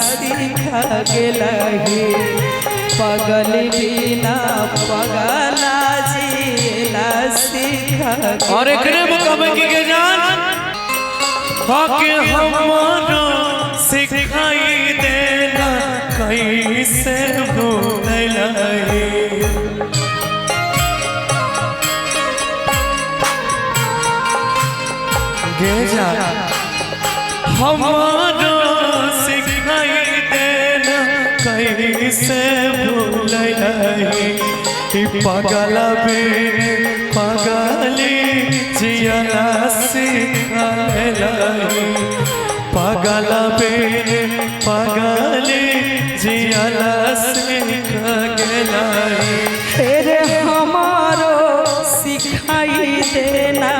सीख गेलही। पगल बिना पगला जियला सीख। और एकरे मुकाबले की के जान हक हमारो सिखाई देना कैसे भूलही। गे जा हमारो सिखाई देना कैसे भूलही। पगल बिन पगली जियला सिखलही। पगल बिन पगली जियला सिख गेलही। तेरे हमारो सिखाई देना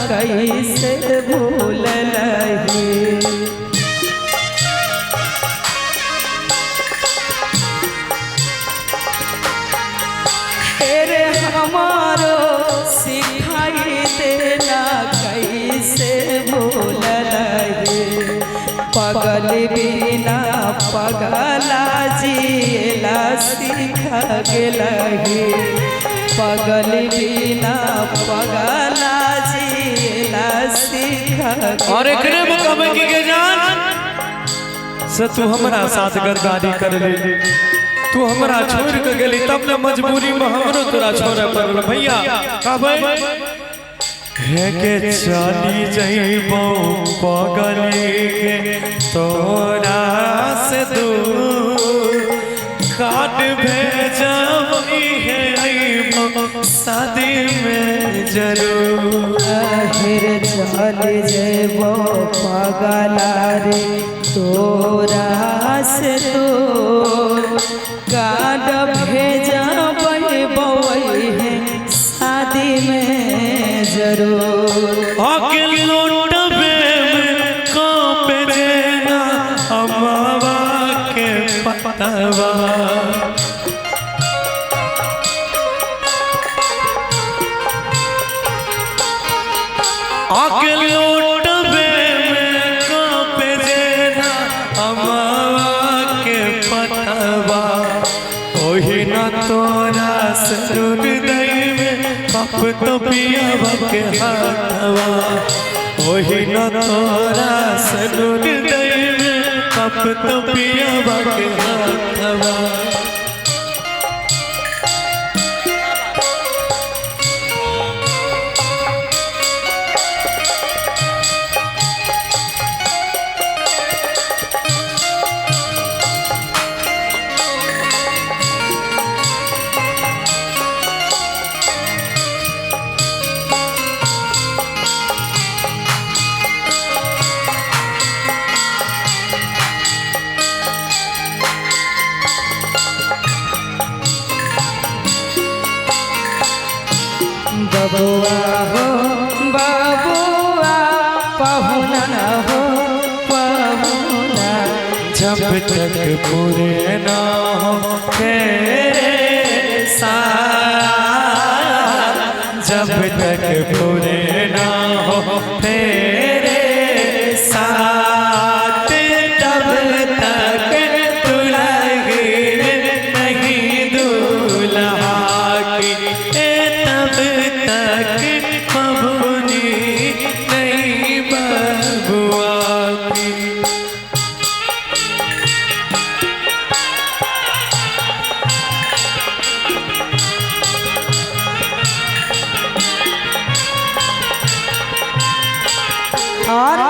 कैसे भूलही। तेरे हमारो सिखाई देना कैसे भूलही। पगल बिना पगला जियला सीख गेलही। पगल बिना पगला जियला सीख। और एकरे मुकाबले की के जान से तू हमरा साथ गद्दारी कर ले, तू हमरा छोड़ के गेली तब न मजबूरी में हमरो तोरा छोड़े पड़ल। भैया कहबै हे के चली जइबो पगली के तोरा से दूर, काट भेजब इहे अइबो शादी में जरूर। फिर चल जेबो पगला रे तोरा से दूर, कार्ड भेजब है शादी में जरूर। आके लौटबे में कांपे जेना अम्मावा के पतवा। आके लौटबे में कांपे जेना अम्मावा के पतवा। ओही न तोरा ससुर दई में कप तो पियावा के हाथवा। ओही न तोरा ससुर दई में कप तो पियावा के हाथवा। बबुआ हो बबुआ पहुना हो पहुना, जब तक पूरे ना हो तेरे साथ, जब तक पूरे ना हो तेरे साथ, तब तक दुल्हन नहीं दूल्हा की, तब तक बबुनी नहीं बबुआ की। और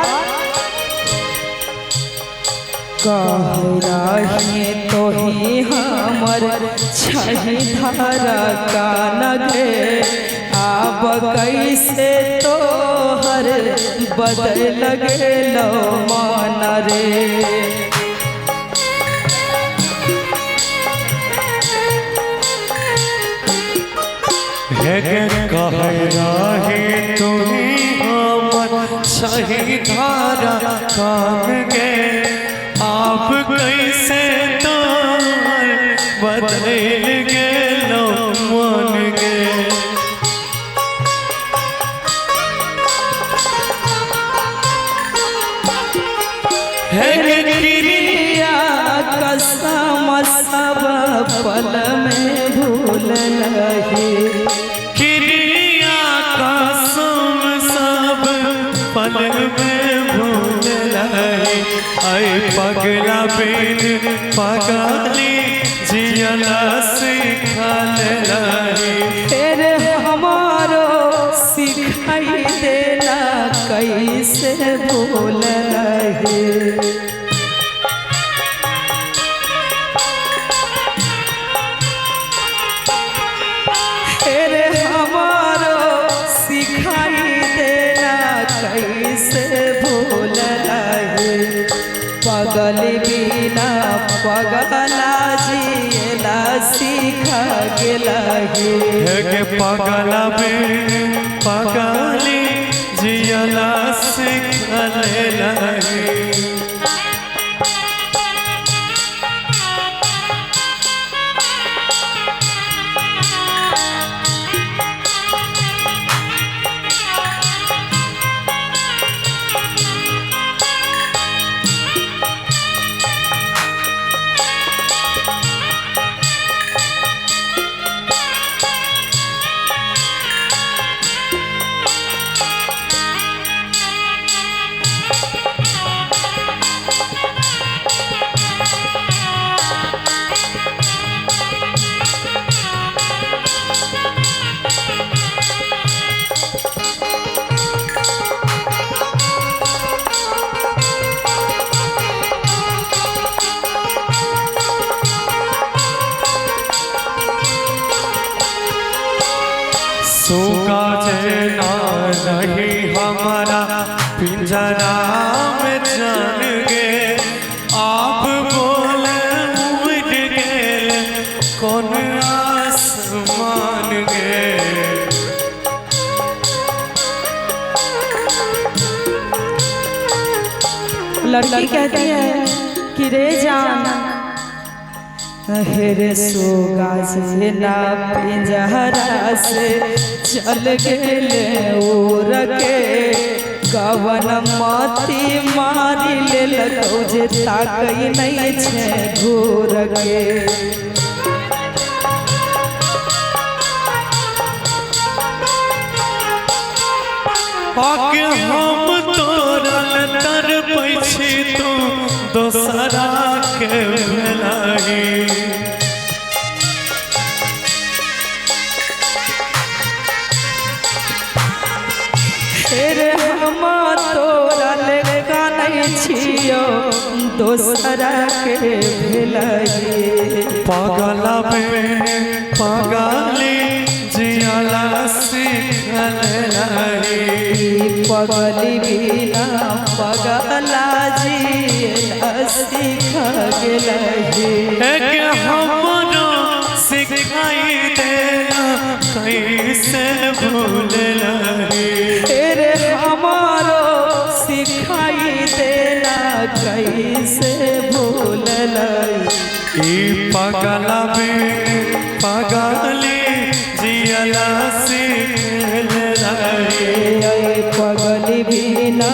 कहराही तो ही हमर छही धारा कान गे, आब कैसे तोहर बदल गेलो मन रे। हे कहराही तुही हमर सही धारा कान गे, आप कैसे तोहर बदल गेलो मन गे। हे क्रिया सब पल में भूल लही। क्रिया कसम सब पल में भूल लही। आई पगला बिन पगली जियला सिखल लही। तेरे हमारो सिखाई देला कैसे भूल लही। तेरे हमारो सिखाई देला कैसे भूल लही। पगल बिना पगला जियला सिखा गेलही। के पगला बिन पगली जियला सिखल लही। सूखा जेना नहीं हमारा पिंजरा में जान गे। आप बोले उड़ गेल कौन आसमान गे। लड़की कहती है कि रे जान हेरे सोगा जेना पिंजरा से चल गेले उड़ के। कवन माती मारी लेलकौ जे ताकै नहीं छे घूर के। पाके हम तोरल तर पैछी तू दोसरा के भेलही। तेरे हम तोरल कानै छियो दोसरा के भेलही। पगला बिन पगली जियला सिखल लही। पगली बिना पगला जियला सिख गेलही। एक हमरो सिखाई देला कैसे भूल लही। तेरे हमारो सिखाई देला कैसे भूल लही। ई पगला बिन पगली जियला सिखल लही। पगली बिना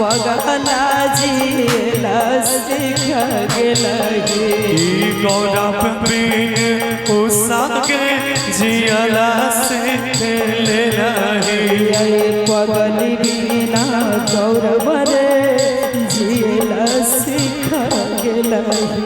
पगला जियला सिख गेलही। ई गौरव बिन उषा के जियला सिखल लही। पगली बिना गौरव रे जियला सिख गेलही।